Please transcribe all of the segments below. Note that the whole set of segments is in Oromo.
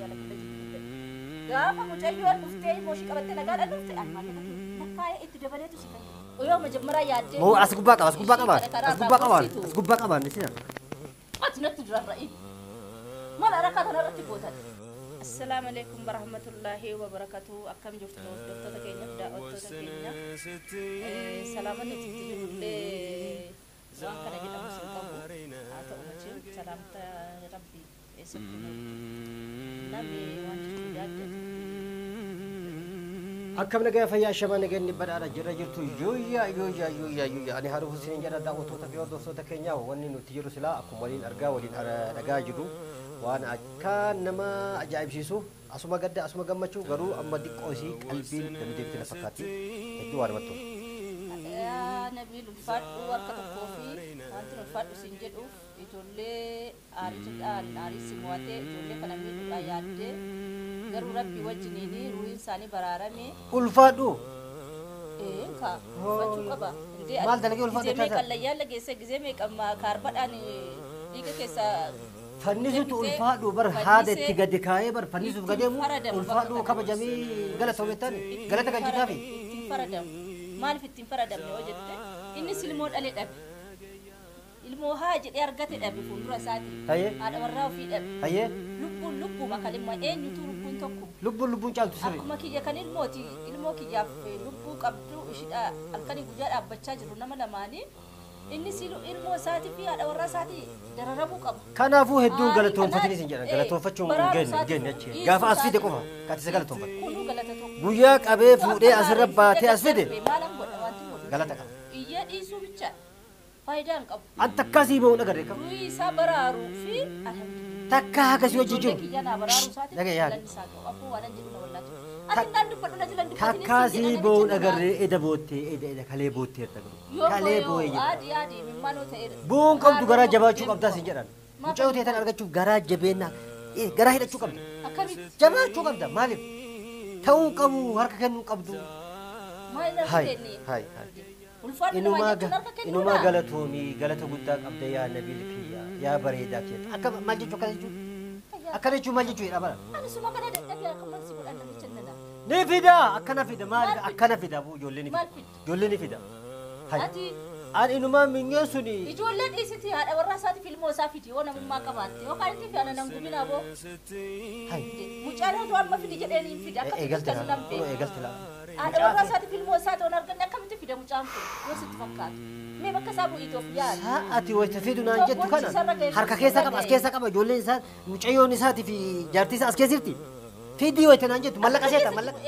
jaalladha jiru. Gaafa mucayyoon dhuftee immoo ishii qabattee nagaadhaan dhufte ani maallaqa kee lakkaa'ee itti dabaleetu si kenna. Yoo majammaraa yaaddee. Moo as gubbaa qaba, as gubbaa qaba, as gubbaa qaba, as gubbaa qaba nisina. Ati natti durarra'i. Maal haraka kanarratti gootan? Assalaamu alaikum warahmatullaahi wabarakatuh. Akkam jirtu hordoftoota keenyaaf daawwattoota keenya. Salaama nuti itti jirullee waan kana jedhamu sin qabu. Haa ta'u malee salaamta rabbi eessatti nu namni waan jechuu yaaddatu. Akkam nagaa fayyaa shamaa nageenyi badhaadha jirra jirtu yooyyaa yooyyaa yooyyaa yooyyaa ani haruuf isin jedha daawwattoota fi hordoftoota keenyaa wanni nuti jiru silaa akkuma waliin argaa waliin dhagaa jirru waan akka nama ajaa'ibsiisu asuma gadda asuma gammachuu garuu amma xiqqoo isii qalbiin gadi deemte na fakkaatti hedduu waan namatti tolu. Nabiil ulfaadhu harka tokkoo fi wanti ulfaadhu siin jedhuuf ijoollee aariidhaan aariin mo'atee ijoollee kana miidhuudhaan yaaddee garuu rabbi wajjiniin ruhiin isaanii baraarame. Ulfaadhu. Eenka ulfaachuu qaba. Maal dalagee ulfaadhu? Gizee meeqa layyaa geesse gizee meeqa kaarbadhaan dhiiga keessa. Fannisuutu ulfaadhu bar haada itti gadi kaa'ee bar fannisuuf gadeemu ulfaadhu kabajamee galata hojjetan galata kan jitaafi. Ittiin faradamu. Maaliif ittiin faradamne yoo jette innis ilmoo dhalee dhabe. Ilmoo haa jedhee argate dhabe fuuldura isaatii. Haadha warraa ofii dhabe. Lubbuun lubbuma kan ilma eenyutu lubbuun tokko. Lubbuun lubbuun caaltu sirrii. Akkuma kiyya kan ilmooti ilmoo kiyyaaf lubbuu qabdu ishiidha halkanii guyyaa dhaabbachaa jiru nama lamaanii. Innis ilmoo isaatii fi haadha warraa isaatii dararamuu qaba. Kanaafuu hedduun galatoonfatanii isin jedhan galatoonfachuun hin geenye achi. Gaafa as fide qofa kaatisa galatoonfate. Kunuu galata tokko. Guyyaa qabee fuudhee asirra baatee as fide. Maalan godha wanti godhu. Galata qaba. Iyyee dhiisuu bicha faayidaa hin qabu. An takkaa sii ba'uun agarre qabu. Ruhii isaa baraaruu fi alhamdulillah. Takkaa akkasii hojii jiru. Ijoollee kiyya naa baraaruu isaatii galanni isaa ga'u. Abboo waan jedhu na wallaachu. Ati naan dubbadhu na jilan dubbatini. Takkaa sii ba'uun agarre eda boottee eda eda kalee boottee erga garuu. Kalee boo'ee jedha. Adii adii mimmaanoo ta'e. Bu'uun qabdu garaa jabaachuu qabdaa siin jedhan. Mucayyoo ta'e tan argachuuf garaa jabeennaa garaa hidhachuu qabda. Akkamitti? Jabaachuu qabda maaliif? Ta'uu qabu harka kennuu qabdu. Maal harka kenni? Hai hai. Ulfaadhu nama jechuun harka kennuudha. Inumaa galatoomii galata guddaa qabda yaa Nabiil kiyya yaa bareedaa kiyya. Akka maal jechuu akkana jechuun? Akkana jechuun maal jechuu jedha bara? Ani suma kana dadhabee akka maal si godhan namicha nana. Ni fida akkana fida maaliif akkana fida buu ijoollee ni fida. Ijoollee ni fida. Ati Ani inumaa minyoo suni. Ijoolleen dhiisiti haadha warraa isaatiif ilmoo isaa fidi yoo namummaa qabaatte yookaan itti fi ana nan gubinaa boo. Mucaan otoo amma fidi jedheen hin fida akka Eegalte fiddu nan beeku. Eegalte laa. Haadha warraa isaatiif ilmoo isaa ta'uun arganne akkamitti fida mucaan kun yoo sitti fakkaatu. Mee bakka isaa bu'iitoof yaali. Sa'aati wayita fidu naan jettu kana harka keessa qaba as keessa qaba ijoolleen isaa mucayyoon isaatii fi jaartii isaa as keessa jirti. Fidii wayita naan jettu mallaqa seeta mallaqa.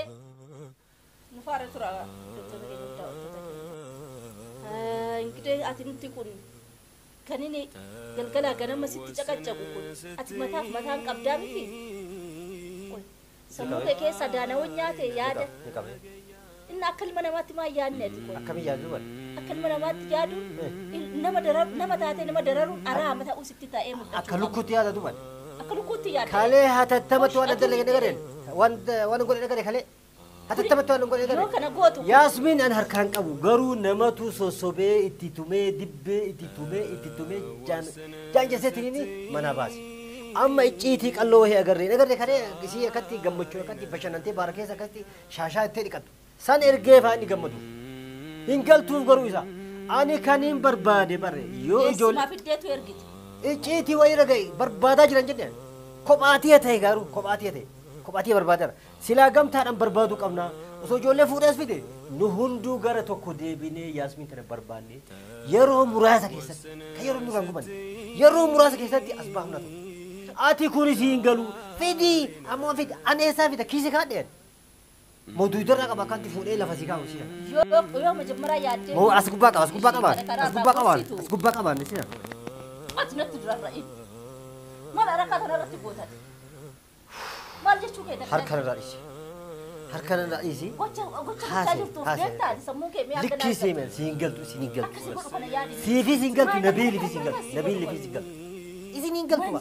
Nufaara tura hordoftoota keenya daawwattoota keenya. Ingidihi ati nuti kun kan inni galgalaa ganama sitti caqacaqu kun ati mataaf mataan qabdaa miti. Sammuu kee keessa daanawwan nyaate yaada. Inni akka ilma namaatti maa yaadne ati kun? Akkamiin yaadu bara? Akka ilma namaatti yaadu nama darar nama taatee nama dararuun araama ta'uu sitti taa'ee mul'achuu. Akka lukkuutti yaada duban. Akka lukkuutti yaada. Kalee hatattamatti waan adda dalagee nagareen waan waan godhe nagaree kalee. Hatattamatti waan godhe nagaree. Yoo kana gootu. Yaasmiin an harkaan qabu garuu namatu sossobee itti tumee dibbee itti tumee itti tumee jaanjesseetiniini mana baase. Amma icciitii qalloo wahii agarree nagarree kalee isii akkatti gammachuu akkatti bashannantee baara keessa akkatti shaashaa itti dhiqattu. San ergee fa'aa inni gammadu. Hin galtuuf garuu isa. Ani kan hin barbaade barre yoo ijoollee. Eessumaa fiddeetu ergite. Icciitii wayii irra ga'e barbaadaa jiran jenneen. Kophaatii ta'e garuu kophaatii ta'e. Kophaatii barbaadaa. Silaa gamtaadhaan barbaaduu qabna. Osoo ijoollee fuudhees fide nu hunduu gara tokko deebinee Yaasmiin tana barbaanne yeroo muraasa keessatti kan yeroo nurraan gubanne yeroo muraasa keessatti as baafna ture. Ati kunis hin galu fidii ammoo fidi ani eessaa fida kiisii kaadheen. Mootuu irraa qaba akkanti fuudhee lafa sii kaa'u si'a. Yoo majammaraa yaaddee. Moo as gubbaa qaba as gubbaa qaba as gubbaa qaba as gubbaa qaba nisina. Ati natti durarra'i. Maal harka kanarratti gootan? Maal jechuu kee Harka irraa dhiisi. Harka irraa dhiisi. Gocha gocha gochaa jirtuuf beektaa sammuu kee mee akka Likkii siimeen siin galtu siin hin galtu. Akkasii godhu kana yaadi. Siifii siin galtu nabiilii siin galtu nabiilii siin galtu. Isin hin galtu.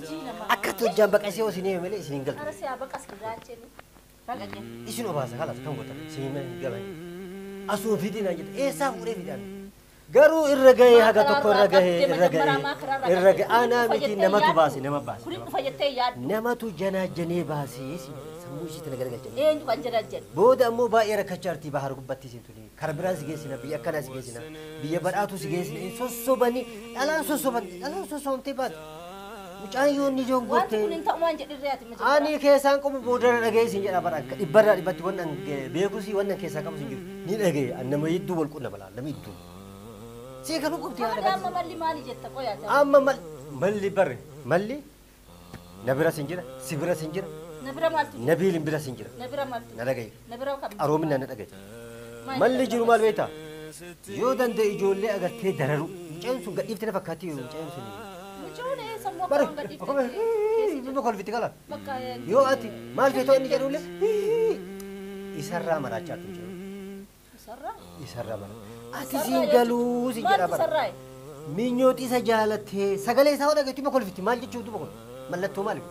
Akkatti hojjaan baqasee osoo hin malee isin hin galtu. Ara siyaa baqas giraacheen. Isin obaasa kalas kan gootan siin galan. Asuma fidii naan jette eessaa fuudhee fidaan. Garuu irra gahee haga tokko irra gahee irra gahee irra gahee anaa miti namatu baase nama baase. Kun dhufa jettee yaaddu. Namatu janaa janee baasee sammuu ishii tana garagalchanii. Eenyu kan janaa jenne? Booda ammoo baay'ee rakkachaa jirti bahar gubbatti isin tuni. Kara biraan si geessina biyya akkanaa si geessina biyya badhaatu si geessina sossobanii dhalaan sossoban dhalaan sossobamtee baate. Mucaan yoo inni jongortee. Wanti kun hin ta'u waan jedhirree ati majabaa. Ani keessaan qabu boodarra dhaga'ee isin jedha bara akka dhibbarraa dhibbatti wannan beekusi wannan keessaa qabu isin jiru ni dhaga'e nama hedduu wal qunnama laal nama hedduu. See kan dhukkubti haadha Maali amma malli maali jetta qoyaata? Amma malli barre malli na bira sin jira si bira sin jira. Na bira maaltu jira? Nabiilin bira sin jira. Na bira maaltu Na dhagaye. Na bira kam? Qaroomina na dhagaye. Malli jiru maal beektaa? Yoo danda'e ijoollee agartee dararu mucaan sun gadhiifte na fakkaatti mucaan sun. Mucaan sammuu Bare akkam gadhiifte? Bima kolfiti kala. Bakka Yoo ati maal feetoo inni jedhullee isarraa maraachaa jirtu mucaan. Isarraa? Isarraa mara. Ati siin galuu siin jedha Maaltu bara. sarraa'e? Minyooti isa jaalattee sagalee isaa hodha gatii kolfiti maal jechuu duba kun mallattoo maali?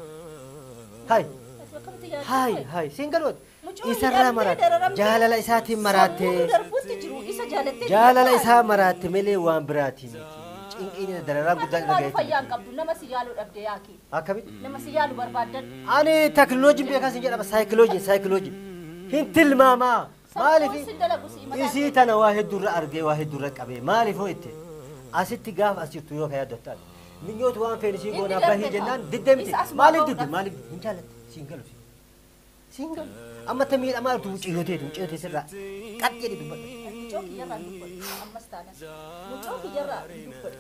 Hayi Ati akkamitti yaaddu? hayi hayi siin galuu Mucaan isarraa hidhamtee maraatte dararamtee jaalala isaatiin maraatte Sammuun darbuutti jiru isa jaalattee jaalala isaa maraatte malee waan biraatii miti. Cinqiin dararaan guddaan irra Maal fayyaa hin ga'eetti. qabdu nama si yaaluu dhabde yaaki. Akkamitti? Nama si yaalu barbaaddan. Ani teknooloojiin beekaa siin jedhama saayikiloojiin saayikiloojiin hin tilmaamaa maaliif Sammuun sin dalagu si mataa isii tana waa hedduurra argee waa hedduurra qabee maaliif hoo itti asitti gaafa as jirtu yoo ka yaaddu taate minyootu waan feene sii Inni goonaa darbe bahii ta'a. jennaan diddee miti Isa asuma maaliif ba'uudhaaf. didde maaliif hin jaalatte siin galu siin galu amma ta miidhamaa jirtu mucayyoo teetu mucayyoo teessirraa qax jedhi dubbadhu. Mucoo kiyyarraa hin dubbadhu ammas taanas. Mucoo kiyyarraa hin dubbadhu.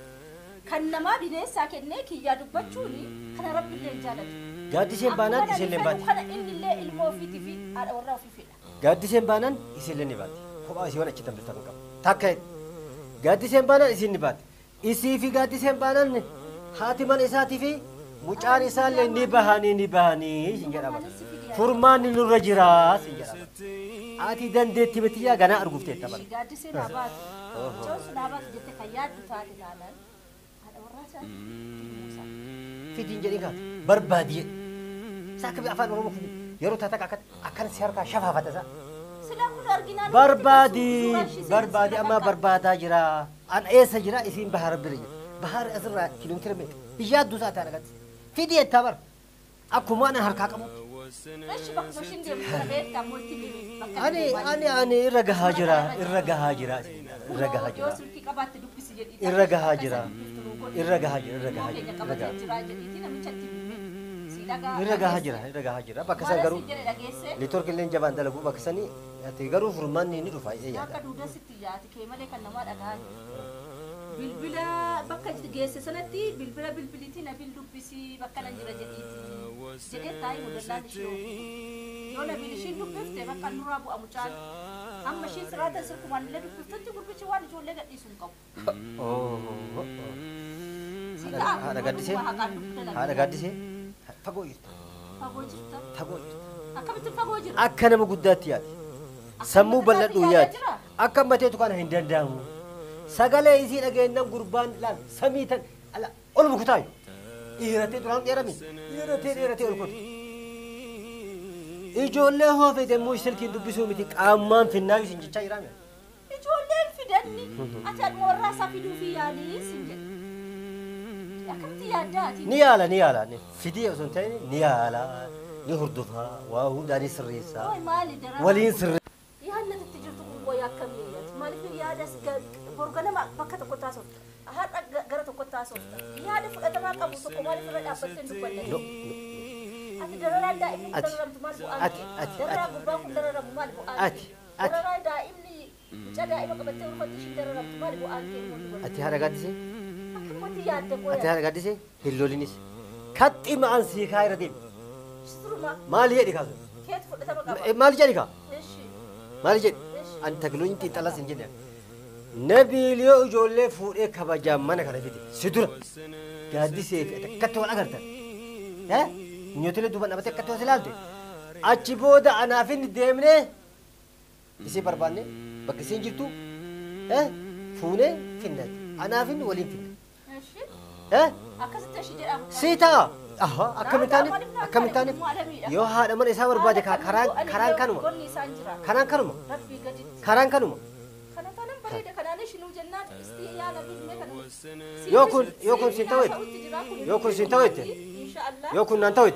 Kan namaa bineensaa kennee kiyyaa dubbachuuni kana rabbillee hin jaalatu. Gaaddiseen baanaan isillee baati. Kana innillee ilmoo ofiitii fi haadha warraa ofii fedha. Gaaddiseen baanaan isillee ni baati. Kophaa isii waan achi tambiftan qabu. Takka gaaddiseen baanaan isin ni baati. Isii fi gaaddiseen baanaan haati mana isaatii fi mucaan isaallee ni bahanii ni bahanii isin jedhama. Furmaanni nurra jira isin jedhama. Ati dandeetti bitiyyaa ganaa arguuf teetta bara. Ishii gaaddiseen haa baatu. Mucoon sun haa baatu jettee kan yaaddu taate taanaan haadha warraa isaa ilmoo isaa. Fidiin jedhee kaata barbaadi jedhe. Isaa akka afaan Oromoo kun yeroo taata akka akkana si harkaa shafaafata isaa. Silaa kun arginaan Barbaadi barbaadi amma barbaadaa jira. An eessa jira isiin bahara bira jira. Bahara asirraa kiiloomeetira meeqa? Biyyaa isaa ta'a dhagatti. Fidii jettaa bara. Akkuma ana harkaa qabu. Ishi bakkuma ishiin deemtu kana beektaa mootii bakka Ani ani ani irra gahaa jira irra gahaa jira irra gahaa Yoo jira. silkii qabaatte dubbisi jedhii. Irra gahaa jira. Irra gahaa jira irra gahaa Keenya jira irra qabatee gahaa jira jedhiitii namichatti si dhagaa. irra gahaa jira irra gahaa jira bakka san garuu Maal jedhe dhageesse? neetwork illee jabaan dalagu bakka sanii ati garuu furmaanni ni dhufa ee yaada. Akka duudaa sitti yaati kee malee kan namaa dhagaa jiru. Bilbila bakka geesse sanatti bilbila bilbiliitii nabil dubbisii bakka nan jira jedhiiti. Jedhee taa'ee mudallaan ishee oofu. Yoo nabil ishiin dubbifte bakka nurraa bu'a mucaan. Amma ishiin siraata sirkumaan illee dubbiftutti gurbichi waan ijoollee gadhiisu hin qabu. Si ta'a Haadha gaaddisee haqaan dubbita haadha gaaddisee fagoo jirta Fagoo jirta. fagoo jirta. Akkamitti fagoo jira? Akka nama guddaatti yaadi. Sammuu bal'adhu yaadi. Akka ammateetu kana hin danda'amu. Sagalee isii dhageenyaan gurbaan laal samii tan ala ol bukutaayu. Dhiiratee duraan dheerame dhiiratee dheeratee ol kutu. Ijoollee hoofete immoo silkiin dubbisuu miti qaamaan finnaayu isin jechaa jiraame. Ijoolleen fidanni ati haadha warraa isaa fiduu fi yaalii sin jedhe. Akkamitti yaaddaa ati? Ni yaala ni yaala fidii osoo hin ta'in ni yaala ni hordofaa waa hundaa ni sirreessaa Ooy maali darara? waliin sirreessaa. Yaadni itti jirtu kun qoy akkamii yaaddi? Maaliif yaada borganama bakka tokko taasofta? Har'a gara tokko taasofta. Yaada fudhatamaa qabu tokko maaliif irra dhaabbattee hin dubbanne? No, Ati dararaan daa'imni kun Ati, dararamtu maal bu'aan ati, kee? ati, Dararaan ati. gurbaan kun dararamu maal bu'aan Ati, kee? ati. Dararaan daa'imni mucaa daa'ima qabattee ulfatti ishiin dararamtu maal bu'aan kee? Ati haadha gaaddisee Akkamatti yaadda ati qoya? haadha gaaddisee hin lolinis kaxxi ma'an sii kaa irra deemi. Suruma Maali jedhi kaasu? keetu fudhatama qaba. Maali jedhi kaa? Ishi, Maali jedhi? ishi. Ani teknooloojiin xiinxalas hin jenne. Nabiil yoo ijoollee fuudhee kabajaan mana kana fide si dura gaaddisee fi akkatti wal agartan. Minyootilee duuba dhaabbattee akkatti wal ilaalte. Achi booda anaaf inni deemnee isii barbaanne bakka isiin jirtu fuunee finna. Anaaf inni waliin finna. Ishi. Akkasitti ishi jedhaa mucaan. Si ta'a. Akkamiin taaneef akkamiin taaneef yoo haadha mana isaa barbaade karaan kanuma Gonni isaan jira. karaan kanuma Rabbii gaditti. karaan kanuma. Kana taanaan bareeda kanaanis Maalish nuu jennaan istii yaa nabii mee kana. Yoo kun siin ta'u yoo kun siin ta'u Inshaallah. Yoo kun naan ta'u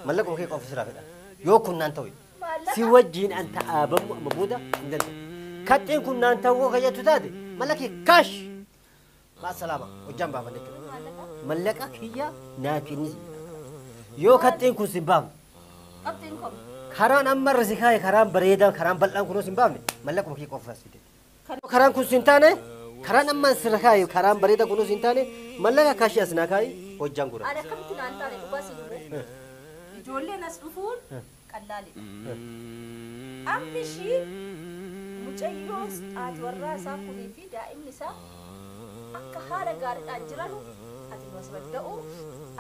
mallaquma kee qofa sirraa fedha. Yoo kun naan ta'u si wajjiin an ta'aabamu amma booda hin danda'u. Kaxxeen kun naan ta'uu kan jettu taate mallaqa kaash. Maasalaama hojjaan baafanne jechuudha. Mallaqa kiyya naa kenni. Yoo kaxxeen kun sin baafne. Qabxiin kun. Karaan amma irra si kaaye karaan bareedaan karaan bal'aan kunuun sin baafne mallaquma kee qofa si fide. Karaan kun sin taane karaan amma sirra kaaye karaan bareedaa kunuun sin taane mallaqa kaashii as naa kaaye hojjaan gura. Ani akkamitti naan taane dhugaa si dhufe. Ijoolleen as dhufuun qallaalidha. Ammi ishii mucayyoo haati warraa isaa kunii fi daa'imni isaa akka haala gaariidhaan jiranu ati nu as badda'u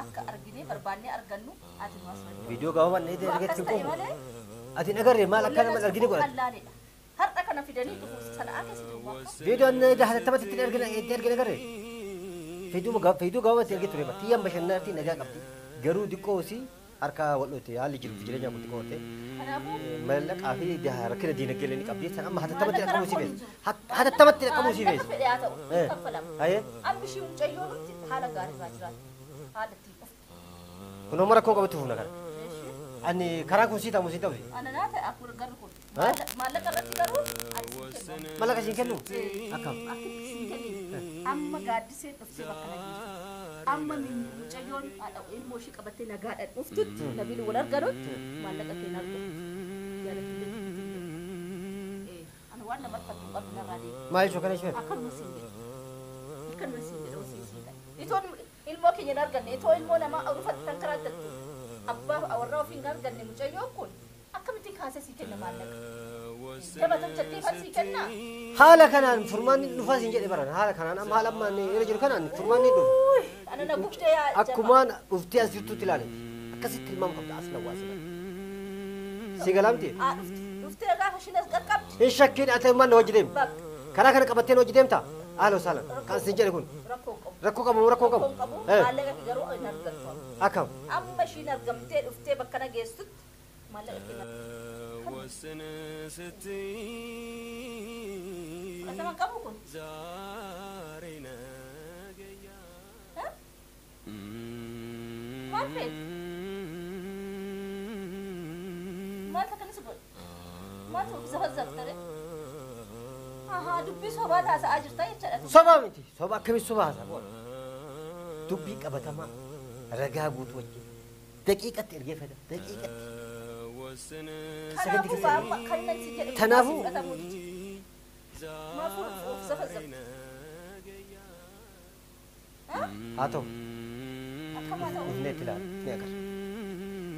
akka arginee barbaannee argannu ati nu as badda'u. Viidiyoo gabaabaan na Yoo akkas argetti hin ta'e quufu. malee Ati hin agarree maal akka nama ijoolleen as argine dhufuun godhate. qallaalidha. Har'a kana fidanii dhufu sana'aa keessa jiru akka. Viidiyoo inni hatattamatti itti argine itti argine agarree. Viidiyoo gabaabatti argite ture tiyyaan bashannanaatti nagaa qabdi. Garuu xiqqoo osii harka wal dhoote haalli jiruuf jireenya kun xiqqoo ta'e. Kanaafuu Mallaqaa fi rakkina diinagdee illee ni qabdi. San amma hatattamatti maallaqa dhaqqabuu si rakkoon hin feesi. jiru. Hatattamatti dhaqqabuu si Maallaqa feesi. fedhe haa ta'u hin kaffalamu. Hayee Ammi ishii mucayyoo nuti haala gaariirraa jiraatu. Haala ittiin dhuftu. kun homaa rakkoo qabatu fuuna kana. Ani karaan kun sii ta'u sii ta'u. Ana naa ta'e akkuma garri kun. Ha? Maallaqa irratti garuu ani siin kennu. Mallaqa siin kennu? Akkam? Akkitti siin kennu. Amma gaaddiseen dhuftee bakka na geessu. Amma mucayyoon haadha ilmoo ishii qabattee nagaadhaan dhuftutti nabiin wal arganutti maallaqa keenya argatu. Jaalattillee jibbitillee. Ani waan namatti fakkiin qabdu narraa deema. Maal jechuu kana isheen? Akkanuma siin jedha. Akkanuma siin jedha osoo siin ta'e. Itoo ilmoo keenya hin arganne itoo ilmoo namaa rufatti tan karaa tattu abbaa warra ofii hin arganne mucayyoon kun akkamitti kaasee sii kenna maallaqa? Nama tolchattee fan sii kenna? Haala kanaan furmaanni dhufaa siin jedhe baran haala kanaan amma haala amma inni irra jiru kanaan furmaanni dhufu. Ana na gubdee yaa jabaa. Akkumaan dhuftee as jirtutti ilaalati. Akkasitti tilmaama qabda as lawwaa as. Si galaamti? Haa dhuftu. Dhuftee gaafa isheen as qaqqabdi. Hin shakkiin ati immoo na hojii deemi. Bakka Karaa kana qabattee na hojii deemta? Haala saalan kan siin jedhe kun rakkoo hin qabu. rakkoo qabu moo rakkoo qabu? Rakkoo hin qabu. Maallaqa kee garuu hin argattu. Akkam? Amma ishiin argamtee dhuftee bakka na geessutti maallaqa kee fudhatama hin qabu kun. Ha? Maal feeti? Maal takkanis godhe? Maaltu of zafazzafta ree? Ahaa dubbii sobaa taasa'aa jirta jechaadha. Sobaa miti. Soba akkamii soba haasaa boona. Dubbii qabatamaa ragaa guutuu wajjin daqiiqatti ergee feda daqiiqatti. Kanaafuu amma kan nan si jedhe Kanaafuu- fudhatamuu dide. Maaf of zafazzafta? Ha? Haa ta'u Akkam haa ta'u dhufnee itti ilaala dhufnee agarra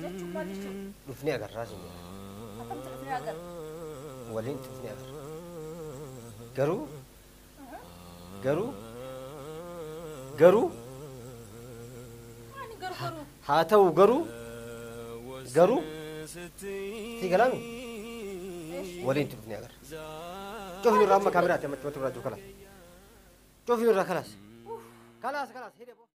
jechuun maal jechuudha? dhufnee agarraa siin jedha Akkamitti dhufnee agarra? waliin dhufnee agarra. Garuu garuu garuu Maani garuu garuu? haa ta'u garuu garuu si galaami waliin dhufnee agarra. Cufni irraa amma kaameraatti ammatti irraa jiru kalaas. Cufni irraa kalaas. Kalaas kalaas.